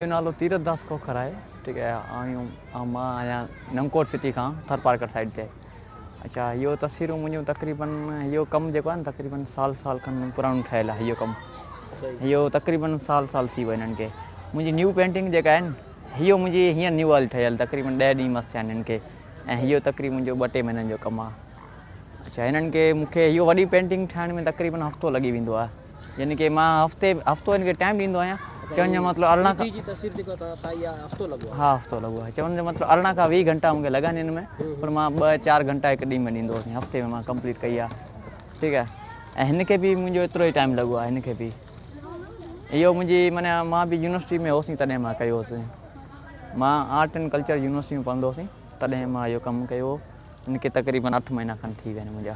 منهنجو نالو تيرٿ داس کوکر آهي ٺيڪ آهي آئون مان آهيان نمڪوٽ سٽي کان ٿرپارڪر سائيڊ تي اچھا اهو تصويرون منهنجون تقريبن اهو ڪم جيڪو آهي نه تقريبن سال سال کن پراڻو ٺهيل آهي اهو ڪم اهو تقريبن سال سال ٿي ويو هنن کي منهنجي نيو پينٽنگ جيڪا آهي نه اهو منهنجي هينئر نيو واري ٺهيل تقريبن ڏهه ڏينهن مس ٿيا آهن هن کي ۽ اهو تقريبن منهنجو ٻه ٽي مهينن جو ڪم آهي اچھا هنن کي مون کي اهو وڏي پينٽنگ ٺاهڻ ۾ تقريبن هفتو لڳي ويندو آهي يعني ڪي مان هفتي هفتو هن کي ٽائيم ڏيندو آهيان چوڻ جو مطلب 18 کان جي تصوير جيڪو توهان ٺاهي آهي هفتو لڳو آهي ها هفتو لڳو آهي چوڻ جو مطلب 18 کان 20 گهنٽا مون کي لڳا آهن هن ۾ پر مان 2 4 گهنٽا هڪ ڏينهن ۾ ڏيندو هوس هفتي ۾ مان ڪمپليٽ ڪئي آهي ٺيڪ آهي ۽ هن کي به منهنجو ايترو ئي ٽائيم لڳو آهي هن کي به اهو منهنجي معنی مان به يونيورسٽي ۾ هوس تڏهن مان ڪيو هوس مان آرٽ اينڊ ڪلچر يونيورسٽي ۾ پڙهندو هوس تڏهن مان اهو ڪم ڪيو هو هن کي تقريبن اٺ مهينا کن ٿي ويا آهن منهنجا.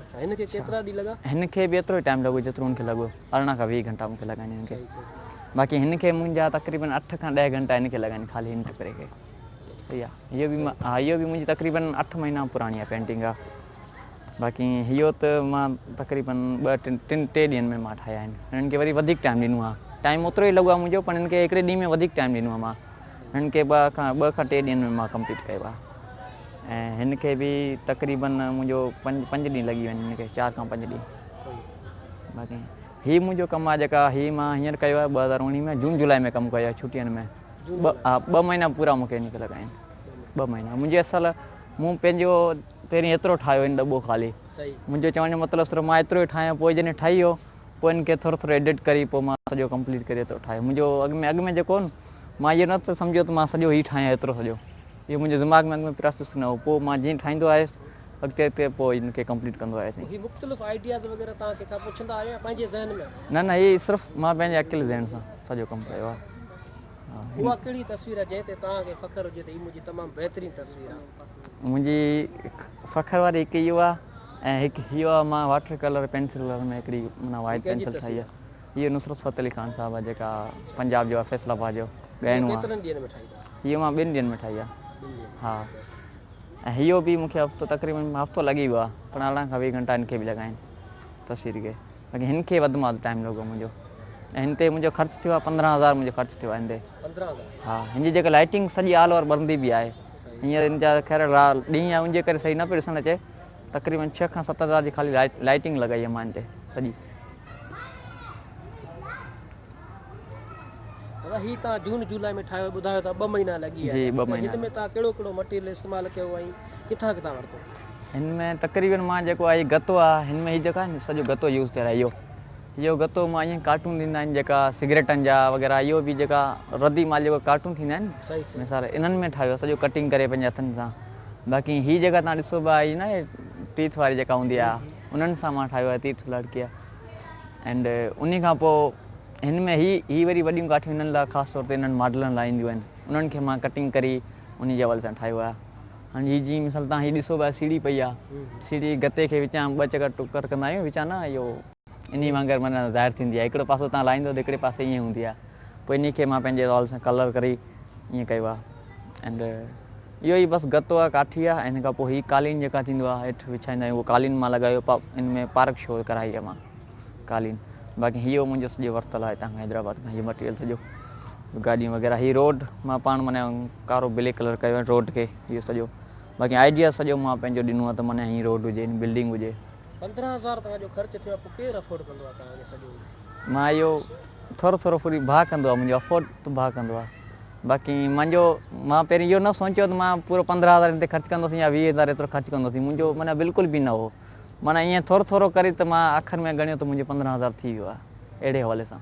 اڇا هن کي ڪيترا ڏينهن لڳا؟ هن کي به ايترو ئي ٽائيم لڳو جيترو هن کي لڳو 18 کان 20 گهنٽا مون کي لڳا آهن هن کي باقي هن کي منهنجا تقريبن اٺ کان ڏهه گهنٽا هن کي لڳا آهن خالي هن ٽڪري کي صحيح آهي اهو به ها اهو به منهنجي تقريبن اٺ مهينا پراڻي آهي پينٽنگ آهي باقي اهو ته مان تقريبن ٻه ٽن ٽن ٽي ڏينهن ۾ مان ٺاهيا آهن هنن کي وري وڌيڪ ٽائيم ڏنو آهي ٽائيم اوترو ئي لڳو آهي منهنجو پر هنن کي هڪڙي ڏينهن ۾ وڌيڪ ٽائيم ڏنو آهي مان هنن کي ٻه کان ٽي ڏينهن ۾ مان ڪمپليٽ ڪيو آهي ۽ هن کي به تقريبن منهنجو پنج پنج ڏينهن لڳي ويا آهن هن کي چار کان پنج ڏينهن باقي هي منهنجو ڪم آهي جيڪا هي مان هينئر ڪيو آهي 2019 ۾ جون جولاء ۾ ڪم ڪيو آهي ڇٽين ۾ ٻه ها ٻه مهينا پورا مون کي هن کي لڳا آهن ٻه مهينا منهنجي اصل مون پنهنجو پهرين ايترو ٺاهيو هن ڏٻو خالي منهنجو چوڻ جو مطلب صرف مان ايترو ئي ٺاهيان پوء جڏهن ٺهي ويو پوء ان کي ٿورو ٿورو ايڊٽ ڪري پوء مان سڄو ڪمپليٽ ڪري ايترو ٺاهيو منهنجو اڳ ۾ اڳ ۾ جيڪو مان اهو نه ته سمجهيو ته مان سڄو هي ٺاهيان ايترو سڄو اهو منهنجي دماغ ۾ اڳ ۾ پراسيس نه هو پوء مان جيئن ٺاهيندو آيس اڳتي اڳتي پوء ان کي ڪمپليٽ ڪندو آيس. هي مختلف آئيڊياز وغيره توهان ڪنهن کان پڇندا آهيو يا پنهنجي ذهن ۾؟ نه نه هي صرف مان پنهنجي اڪيلي ذهن سان سڄو ڪم ڪيو آهي. اها ڪهڙي تصوير آهي جنهن تي توهان کي فخر هجي ته هي منهنجي تمام بهترين تصوير آهي؟ منهنجي فخر واري هڪ اهو آهي ۽ هڪ هيء آهي مان واٽر ڪلر پينسل ۾ هڪڙي معنيٰ وائيٽ پينسل ٺاهي آهي. هيء نصرت فتح علي خان صاحب آهي جيڪا پنجاب جو آهي فيصل آباد جو ڳائڻو آهي. ڪيترن ڏينهن ۾ ٺاهي اٿو؟ هيء مان ٻن ڏينهن ۾ ٺاهي آهي. ها ۽ هيء به مون کي هفتو تقريبن هفتو لڳي ويو آهي پر 18 کان 20 گهنٽا هن کي به لڳا آهن تصوير کي باقي هن کي وڌ مان وڌ ٽائيم لڳو منهنجو ۽ هن تي منهنجو خرچ ٿيو آهي 15000 منهنجو خرچ ٿيو آهي هن تي. 15000؟ ها هن جي جيڪا لائٽنگ سڄي آل اوور ٻرندي به آهي هينئر هن جا خير ڏينهن آهي ان جي ڪري صحيح نه پيو ڏسڻ اچي تقريبن ڇهه کان ست هزار جي خالي لائٽنگ لڳائي آهي مان هن تي سڄي. دادا هي توهان جون جولاء ۾ ٺاهيو ٻڌايو ٿا ٻه مهينا لڳي ويا جي ٻه ته مهينا هن ۾ توهان ڪهڙو ڪهڙو مٽيريل استعمال ڪيو ۽ ڪٿان ڪٿان ورتو؟ هن ۾ تقريبن مان جيڪو آهي گتو آهي هن ۾ هي جيڪو آهي سڄو گتو يوز ٿيل آهي اهو اهو گتو مان ائين ڪارٽون ٿيندا آهن جيڪا سگريٽن جا وغيره اهو به جيڪا ردي مال جيڪو ڪارٽون ٿيندا آهن مثال انهن ۾ ٺاهيو آهي سڄو ڪٽنگ ڪري پنهنجي هٿن سان باقي هي جيڪا تان ڏسو پيا هي نه تيٿ واري جيڪا هوندي آهي انهن سان مان ٺاهيو آهي تيٿ لڙڪي آهي اينڊ انهي کان پوء هن ۾ هي هي وري وڏيون ڪاٺيون انهن لاء خاص طور تي انهن ماڊلن لاء اينديون آهن انهن کي مان ڪٽنگ ڪري انهي جي حوالي سان ٺاهيو آهي هاڻي هي جيئن مثال تان هي ڏسو پيا سيڙهي پئي آهي سيڙهي گتي کي وچان ٻه چڪر ٽڪر ڪندا آهيون وچان نه اهو انهي وانگر معنيٰ ظاهر ٿيندي آهي هڪڙو پاسو تان لاهيندو ته هڪڙي پاسي ائين هوندي آهي پوء انهي کي مان پنهنجي حوالي سان ڪلر ڪري ائين ڪيو آهي اينڊ اهو ئي بس گتو آهي ڪاٺي آهي ۽ ان کان پوء هي قالين جيڪا ٿيندو آهي هيٺ وڇائيندا آهيون اهو قالين مان لڳايو ان ۾ پارڪ شو ڪرائي آهي مان قالين باقي هيو منهنجو سڄو ورتل آهي هتان کان حيدرآباد کان هي مٽيريل سڄو گاڏيون وغيره هي روڊ مان پاڻ معنيٰ ڪارو بليڪ ڪلر ڪيو آهي روڊ کي اهو سڄو باقي آئيڊيا سڄو مان پنهنجو ڏنو آهي ته معنيٰ هي روڊ هجي بلڊنگ هجي. 15 هزار توهان جو خرچ ٿيو آهي پوء ڪير افورڊ ڪندو آهي توهان کي سڄو؟ مان اهو ٿورو ٿورو پوري ڀاء ڪندو آهي منهنجو افورڊ ته ڀاء ڪندو آهي باقي منهنجو مان پهرين اهو نه سوچيو ته مان پورو 15 هزار هن تي خرچ ڪندس يا 20 هزار ايترو خرچ ڪندس منهنجو معنيٰ بلڪل به نه هو معنيٰ ائين ٿورو ٿورو ڪري ته مان آخر ۾ ڳڻيو ته منهنجو 15 هزار ٿي ويو آهي اهڙي حوالي سان.